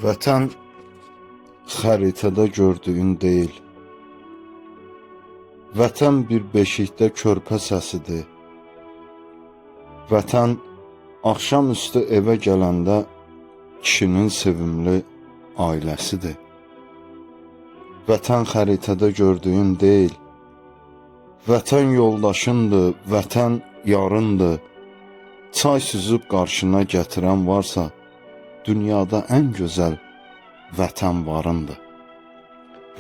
Vətən xəritədə gördüyün deyil. Vətən bir beşikdə körpə səsidir. Vətən axşamüstü evə gələndə kişinin sevimli ailəsidir. Vətən xəritədə gördüyün deyil. Vətən yoldaşındır, vətən yarındır. Çay süzüb qarşına gətirən varsa, dünyada ən gözəl vətən varındır.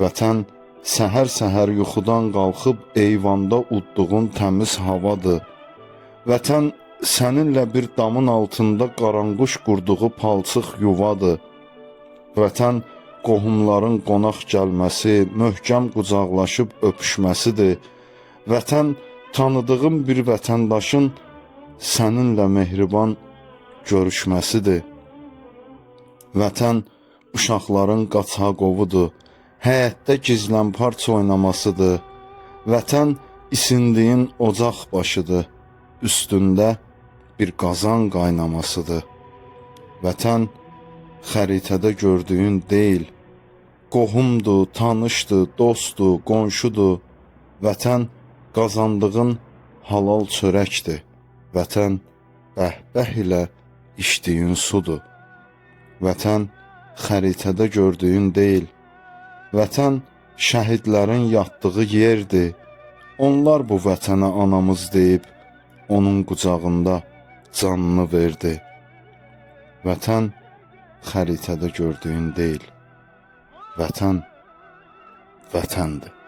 Vətən səhər-səhər yuxudan qalxıb eyvanda udduğun təmiz havadır. Vətən səninlə bir damın altında qaranquş qurduğu palçıq yuvadır. Vətən qohumların qonaq gəlməsi, möhkəm qucaqlaşıb öpüşməsidir. Vətən tanıdığın bir vətəndaşın səninlə mehriban görüşməsidir. Vətən uşaqların qaçaqovudur, həyətdə gizlənparç oynamasıdır. Vətən isindiyin ocaq başıdır, üstündə bir qazan qaynamasıdır. Vətən xəritədə gördüyün deyil, qohumdur, tanışdır, dostdur, qonşudur. Vətən qazandığın halal çörəkdir. Vətən bəhbəh ilə içdiyin sudur. Vətən xəritədə gördüyün deyil. Vətən şəhidlərin yatdığı yerdir. Onlar bu vətənə anamız deyib onun qucağında canını verdi. Vətən xəritədə gördüyün deyil. Vətən vətəndir.